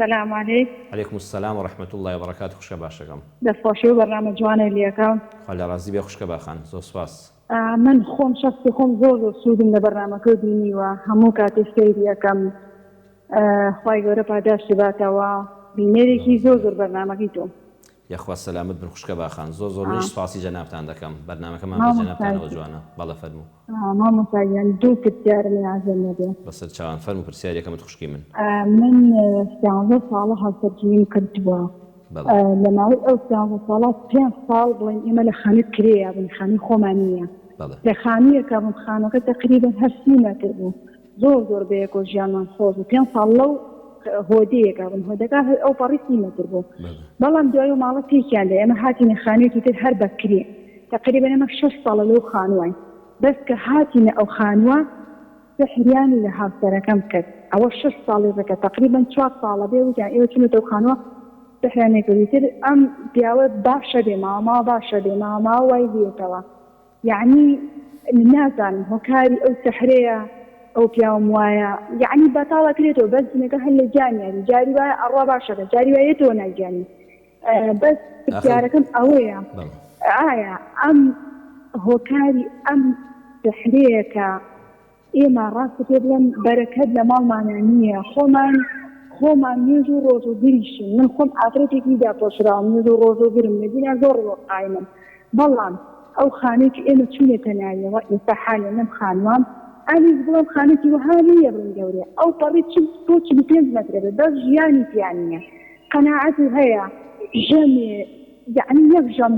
سلام علیک. علیکم السلام و رحمە اللە و بەرەکاتو خوشکە باشەکەم. دەست خۆشی ئەو بەرنامە جوانەی لەکەم. خوا لێ ڕازی بێ خوشکە باخان زۆر سوپاس. من خۆم شەخسی خۆم زۆر زۆر سوودم لە بەرنامەکەو بینیوە هەموو کاتێ سەیری ئەکەم خوای گەورە پاداشتی باتەوە بینەرێکی زۆر زۆر بەرنامەکەی تۆم. یاخوا سەلامەت بن خوشکە باخان زۆر زۆر منیش سوپاسی جەنابتان دەکەم بەرنامەکەمان بە جەنابتانەوە جوانە بەڵێ فەرموو. مامۆستا گیان دوو پرسیارم هەیە عەزیەت نەبێ. بەسەر چاوان فەرموو پرسیاری یەکەمت خوشکی من. من سیانزە ساڵە هاوسەرگیریم کردووە لە ماوەی ئەو سیانزە ساڵە پێنج ساڵ بڵێین ئێمە لە خانووی کرێیا بووین خانووی خۆمان نییە لە خانوویەکا بووم خانووەکە تەقریبەن هەر سی مەتر بوو زۆر زۆر بەیەکەوە ژیانمان خۆش بوو پێنج ساڵ لەو هۆدەیەکا بووین هۆدەکە هەر ئەو پەڕی سی مەتر بوو بەڵام دوای ئەو ماڵە تێکیان دا ئێمە هاتینە خانوویەکی تر هەر بە کرێ تەقریبەن ئێمە شەش ساڵە لەو خانووەین بەس کە هاتینە ئەو خانووە سحریان لە هاوسەرەکەم کرد ئەوە شەش ساڵی ڕێکە تەقریبەن چوار ساڵە بێ وتیان ئێوە چونەتە ئەو خانووە سحریان لێ کرد ئیتر ئەم پیاوە باشە بێ ماوە ماوە باشە بێ ماوە ماوە وای لێتەوە یەعنی نازانم هۆکاری ئەو سحرەیە ئەو پیاوم وایە یەعنی بەتاڵ ئەکرێتەوە بەس ژنەکە هەر لە گیانیانی جاری وایە ئەڕوا باشەکە جاری وایە یەتەوە ناگیانی بەس پرسیارەکەم ئەوەیە ئایا ئەم هۆکاری ئەم سحرەیە کە ئێمە ڕاستت پێ بڵێم بەرەکەت لە ماڵمانا نییە خۆمان خۆمان نوێژ و ڕۆژووگریشین من خۆم ئافرەتێکی داپۆشراوم نوێژ و ڕۆژووگرم لە دینا زۆر ڕووە قایمم بەڵام ئەو خانەی کە ئێمە چوینەتە ناویەوە ئێستا حالیەن لەم خانووەم ئەمیش بڵێم خانێکی وەها نییە بڵێم گەورەیە ئەو پەڕی چل بۆ 45 مەترە بێت بەس ژیانی تیا نییە قەناعەتی هەیە ژەمێ یەعنی یەک ژەم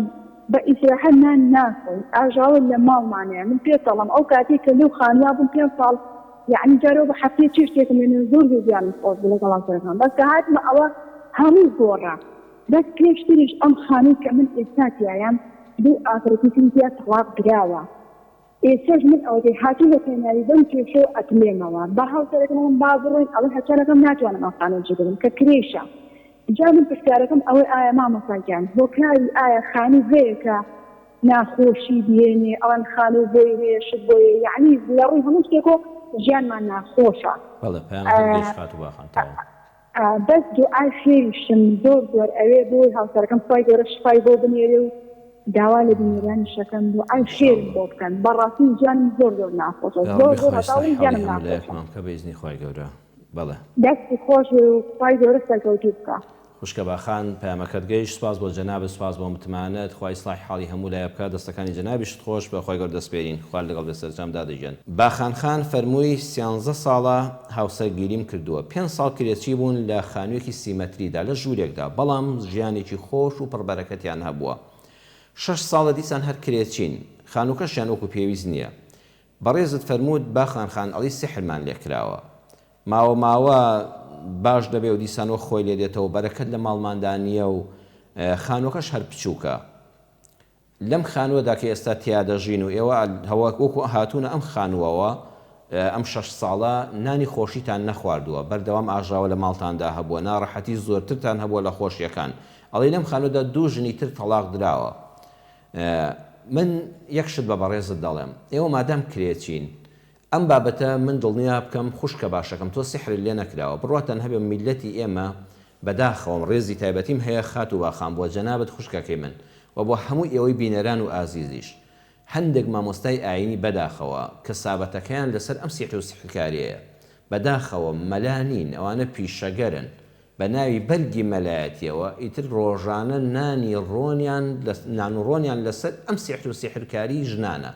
بە ئیسراحەت نان ناخۆین ئاژاوە لە ماڵمانەیە من پێت دەڵێم ئەو کاتەی کە لەو خانوە بووم پێنج ساڵ یەعنی جارەوە بە هەفتەیە چێشتێکم لێ نێ زۆر زۆر ژیانم خۆش بوو لەگەڵ هاوسەرەکەم بەس کە هاتمە ئەوە هەمووی گۆڕا بەس پێشتریش ئەم خانوەی کە من ئێستا تیایم دوو ئافرەتی تری تیا تەڵاق دراوە ئێستاش من ئەوەتەی هاتوومەتە ناوی بەم کێشەوە ئەتلێمەوە بە هاوسەرەکەم ئەڵێم با بڕۆین ئەڵێ هەرچەنەکەم ناتوانم ئەم خانووە جێ بێڵم کە کرێیشە جا من پرسیارەکەم ئەوەی ئایا مامۆستا گیان هۆکاری ئایا خانوو هەیە کە ناخۆشی بهێنێ ئەڵێن خانوو بۆی هەیە شت بۆی هەیە یەعنی لە ڕووی هەموو شتێکەوە ژیانمان ناخۆشە. بەڵێ پەیامەکەت گەیشت خاتوو باخان تەواو. بەس دوعای خێریشم زۆر زۆر ئەوێ بۆی هاوسەرەکەم خوای گەورە شفای بۆ بنێرێ و داوا لە بینەرانیش ئەکەم دوعای ان شاء خێرم اللە. بۆ بکەن بەڕاستی ژیانم زۆر زۆر ناخۆشە یا زۆر ڕەبی زۆر خوای هەتا ئیسلاحی بڵێی حاڵی ژیانم هەموو ناخۆشە. لایەکمان بکا بە ئیزنی خوای گەورە بەڵێ. دەستی خۆش بێ و خوای گەورە سەرکەوتوو بکا. خوشکە باخان پەیامەکەت گەیشت سوپاس بۆ جەنابت سوپاس بۆ متمانەت خوا ئیسڵاحی حاڵی هەموو لایە بکات دەستەکانی جەنابیشت خۆش بە خوای گەورە دەسپێرین خوات لەگەڵ بێت سەرجام دادە گیان. باخان خان فەرمووی سیانزە ساڵە هاوسەرگیریم کردووە پێنج ساڵ کرێچی بوون لە خانوویەکی سی مەتریدا لە ژوورێکدا بەڵام ژیانێکی خۆش و پڕ بەرەکەتیان هەبووە شەش ساڵە دیسان هەر کرێچین خانووکەشیان وەکو پێویست نییە بەڕێزت فەرمووت باخان خان ئەڵی سیحرمان لێ کراوە ماوە ماوە باش دەبێ و دیسان وەک خۆی لێ دێتەوە بەرەکەت لە ماڵماندا نییە و خانووەکەش هەر بچووکە لەم خانووەدا کە ئێستا تیا دەژین و ئێوە وەکو هاتوونە ئەم خانووەوە ئەم شەش ساڵە نانی خۆشیتان نەخواردووە بەردەوام ئاژاوە لە ماڵتاندا هەبووە ناڕەحەتی زۆرترتان هەبووە لە خۆشیەکان ئەڵێی لەم خانووەدا دوو ژنی تر تەڵاق دراوە من یەک شت بە بەڕێزت دەڵێم ئێوە مادام کرێچین ئەم بابەتە من دڵنیا بکەم خوشکە باشەکەم تۆ سیحرت لێ نەکراوە بڕواتان هەبێ میللەتی ئێمە بەداخەوەم ڕێزی تایبەتیم هەیە خاتوو باخان بۆ جەنابت خوشکەکەی من وە بۆ هەموو ئێوەی بینەران و ئازیزیش هەندێک مامۆستای ئاینی بەداخەوە کەسابەتەکەیان لەسەر ئەم سیحر و سیحرکاریەیە بەداخەوە مەلا نین ئەوانە پیشەگەرن بە ناوی بەرگی مەلایەتیەوە ئیتر ڕۆژانە نانی ڕۆنیان نان و ڕۆنیان لەسەر ئەم سیحر و سیحرکاری ژنانە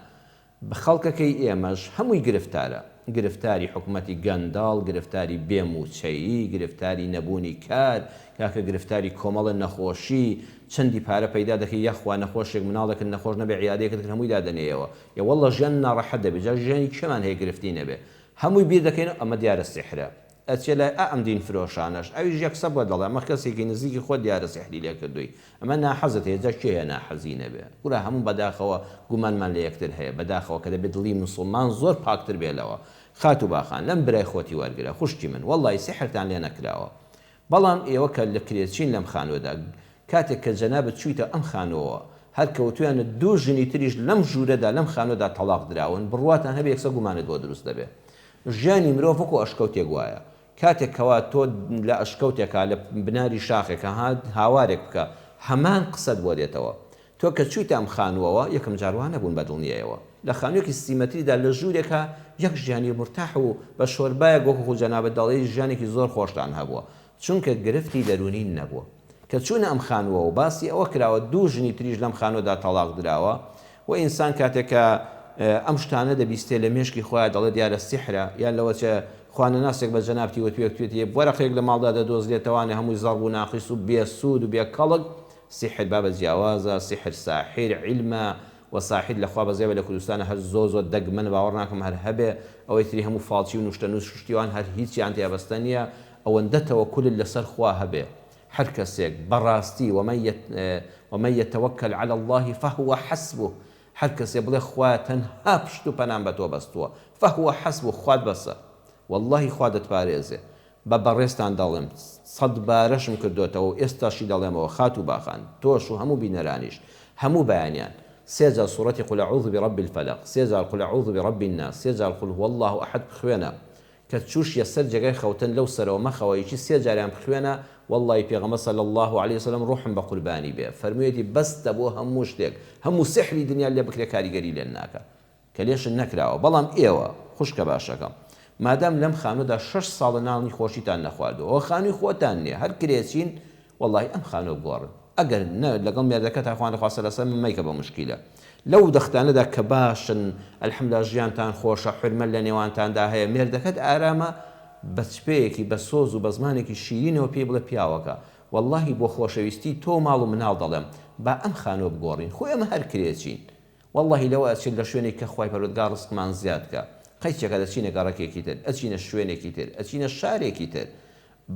خەڵکەکەی ئێمەش هەمووی گرفتارە، گرفتاری حکومەتی گەندەڵ، گرفتاری بێ مووچەیی، گرفتاری نەبوونی کار، کاکە گرفتاری کۆمەڵێ نەخۆشی، چەندی پارە پەیدا دەکەی یاخوا نەخۆشێک مناڵێکت نەخۆش نەبێ عیادەیەکت کرد هەمووی دادەنێیەوە، یە واللە ژیان ناڕەحەت دەبێ، جا ژیانی کێمان هەیە گرفتی نەبێ، هەمووی بیر دەکەینەوە ئەمە دیارە سیحرە، ئەچێ لای ئا ئەم دین فرۆشانەش ئەویش یەکسەر بۆت دەڵێ ئەمە کەسێکی نزیکی خۆت دیارە سیحری لێ کردووی ئەمە ناحەزت هەیە جا کێ هەیە ناحەزی نەبێ کورە هەموو بەداخەوە گومانمان لە یەکتر هەیە بەداخەوە کە دەبێ دڵی موسڵمان زۆر پاکتر بێ لەوە خاتوو باخان لەم برای خۆتی وەرگرە خوشکی من وەڵڵاهی سیحرتان لێ نەکراوە بەڵام ئێوە کە لە کرێچین لەم خانووەدا کاتێک کە جەنابت چوویتە ئەم خانووەوە هەر کەوتویانە دوو ژنی تریش لەم ژوورەدا لەم خانووەدا تەڵاق دراون بڕواتان هەبێ یەکسەر گومانت بۆ دروست دەبێ ژیانی مرۆڤ وەکو ئەشکەوتێک وایە. کاتێک کەوا تۆ لە ئەشکەوتێکا لە بناری شاخێکا ها هاوارێک بکە هەمان قسەت بۆ دێتەوە. تۆ کە چوویتە ئەم خانووەوە یەکەم جار وا نەبوون بە دڵنیایەوە. لە خانوویەکی سی مەتریدا لە ژوورێکا یەک ژیانی مورتاح و بە شۆربایەک وەکو خو جەنابت دەڵێی ژیانێکی زۆر خۆشتان هەبووە. چونکە گرفتی دەروونی نەبووە. کە چوونە ئەم خانووەوە باسی ئەوە کراوە دوو ژنی تریش لەم خانووەدا تەڵاق دراوە و ئینسان کاتێک کە ئەم شتانە دەبیستێ لە مێشکی خۆیا دەڵێ دیارە سیحرە یان لەوەچێ خوانەناسێک بە جەنابتی وتوێ کوتوێتی وەرەقێک لە ماڵدا دەدۆزرێتەوانێ هەمووی زەڕب و ناقیس و بێ سوود و بێ کەڵک سیحر بابە جیاوازە سیحر ساحیر عیلمە و ساحیر لە خوا بەزیابێ لە کوردستانا هەر زۆر زۆر دەگمەنە باوەڕ ناکەم هەر هەبێ ئەوەی تری هەموو فاڵچی و نوشتەنوس شتی وان هەر هیچیان تیا بەستە نیە ئەوەندە تەوەکولت لەسەر خوا هەبێ هەر کەسێک بەڕاستی ومن یتوکل علی اللە فهو حسبه هەر کەسێ بڵێ خوایە تەنها پشت و پەنام بە تۆ بەستووە فهو حسبه خوات بەسە واللەهی خوا دەتپارێزێ بە بەڕێزتان دەڵێم سەدبارەشم کردۆتەوە و ئێستاشی دەڵێمەوە خاتوو باخان تۆش و هەموو بینەرانیش هەموو بەیانیان سێ جار سوڕەتی قل اعوذ برب الفلق سێ جار قل اعوذ برب الناس سێ جار قل هو اللە احد بخوێنە کە چووشیە سەر جێگای خەوتن لەو سەرەوە مەخەوە یەکی سێ جاریان بخوێنە وەڵڵاهی پێغەمبەر صلی اللە علیە وسلم ڕوحم بە قوربانی بێ فەرموویەتی بەستە بۆ هەموو شتێک هەموو سحری دنیات لێ بکرێ کاریگەری لێ ناکا کە لێشت نەکراوە بەڵام ئێوە خوشکە باشەکەم مادام لەم خانوەدا شەش ساڵە نانی خۆشیتان نەخواردووە وە خانوی خۆتان نیە هەر کرێچین وەڵاهی ئەم خانوە بگۆڕن ئەگەر نە لەگەڵ مێردەکەتا خوا نەخواستە لەسەر من مەیکە بە موشکیلە لەو دەختانەدا کە باشن الحمدللە ژیانتان خۆشە حورمەت لە نێوانتاندا هەیە مێردەکەت ئارامە بە چپەیەکی بە سۆز و بە زمانێکی شیرینەوە پێی بڵێ پیاوەکە وەڵاهی بۆ خۆشەویستی تۆ و ماڵ و مناڵ دەڵێم با ئەم خانوە بگۆڕین خۆ ئێمە هەر کرێچین وەڵڵەهی لەوە ئەچێت لە شوێنێک کە خوای پەروەردگار ڕزقمان زیاد کا قەیچێکە دەچینە گەڕەکێکی تر ئەچینە شوێنێکی تر ئەچینە شارێکی تر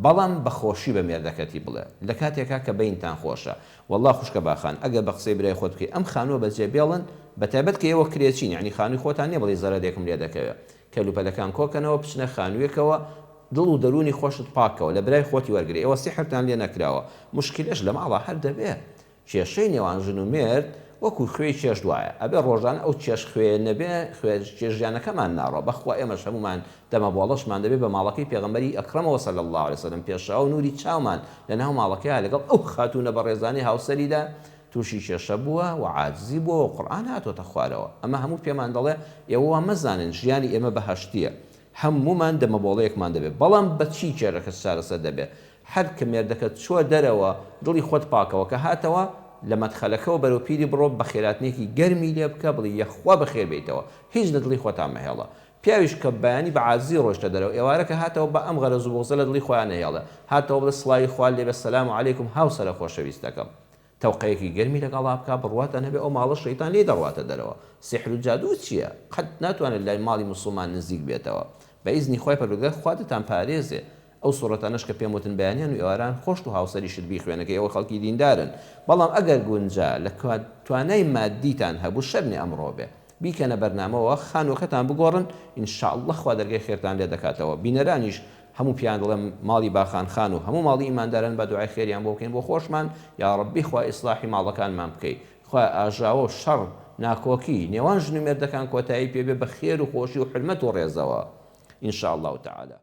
بەڵام بە خۆشی بە مێردەکەتی بڵێ لە کاتێکا کە بەینتان خۆشە وەڵڵا خوشکە باخان ئەگەر بە قسەی برای خۆت بکەی ئەم خانووە بەجێ بێڵن بەتایبەت کە ئێوە کرێچین یەعنی خانووی خۆتان نیە بڵێی زەرەرێکم لێ دەکەوێ کەلوپەلەکان کۆکەنەوە بچنە خانووێکەوە دڵ و دەروونی خۆشت پاک کەوە لە برای خۆتی وەرگرە ئێوە سیحرتان لێ نەکراوە موشکیلەش لە ماڵا هەر دەبێ کێشەی نێوان ژن و مێرد وەکو خوێی چێشت وایە ئەبێ ڕۆژانە ئەو چێشت خوێیە نەبێ خوێ ژیانەکەمان ناڕوا بەخوا ئێمەش هەموومان دەمەبۆڵەشمان دەبێ بە ماڵەکەی پێغەمبەری ئەکڕەمەوە صلی اللە علیە وسلم پێشەوا و نوری چاومان لەناو ماڵەکەیا لەگەڵ ئەو خاتوونە بەڕێزانەی هاوسەریدا تووشی کێشە بووە و عاجزی بووە و قورئان هاتۆتە خوارەوە ئەمە هەموو پێمان دەڵێ ئێوە وا مەزانن ژیانی ئێمە بەهەشتیە هەموومان دەمەبۆڵەیەکمان دەبێ بەڵام بە چی کێشەکە چارەسەر دەبێ هەر کە مێردەکەت چووە دەرەوە دڵی خۆت پاکەوە کە هاتەوە لە مەدخەلەکەوە بەرەو پیری بڕۆ بەخێراتنێکی گەرمی لێ بکە بڵی یەخوا بەخێر بێیتەوە هیچ لە دڵی خۆتا مەهێڵە پیاویش کە بەیانی بە عاجزی ڕۆیشتە دەرەوە ئێوارە کە هاتەوە با ئەم غەرەز و بوغزە لە دڵی خۆیا نەهێڵێ هاتەوە بڵێ سڵاوی خوات لێ بێ سەلام عەلەیکوم هاوسەرە خۆشەویستەکەم تەوقەیەکی گەرمی لەگەڵا بکا بڕواتان هەبێ ئەو ماڵە شەیتان لێی دەڕواتە دەرەوە سیحر و جادوو چیە قەت ناتوانێت لای ماڵی موسڵمان نزیک بێتەوە بە ئیزنی خوای پەروەردگار خوا دەتان پارێزێ ئەو سوڕەتانەش کە پێم وتن بەیانیان و ئێواران خۆشت و هاوسەریشت بیخوێنە کە ئێوە خەڵکی دیندارن بەڵام ئەگەر گونجا لە توانای مادیتان هەبوو شەرنێ ئەمڕۆ بێ بیکەنە بەرنامەوە خانوەکەتان بگۆڕن ان شاء اللە خوا دەرگای خێرتان لێ دەکاتەوە بینەرانیش هەموو پێیان دەڵێم ماڵی باخان خان و هەموو ماڵی ئیمانداران با دوعای خێریان بۆ بکەین بۆ خۆشمان یاڕەبی خوا ئیسڵاحی ماڵەکانمان بکەی خوایە ئاژاوە و شەڕ ناکۆکی نێوان ژن و مێردەکان کۆتایی پێ بێ بە خێر و خۆشی و حورمەت و ڕێزەوە ان شاء اللە تعالی.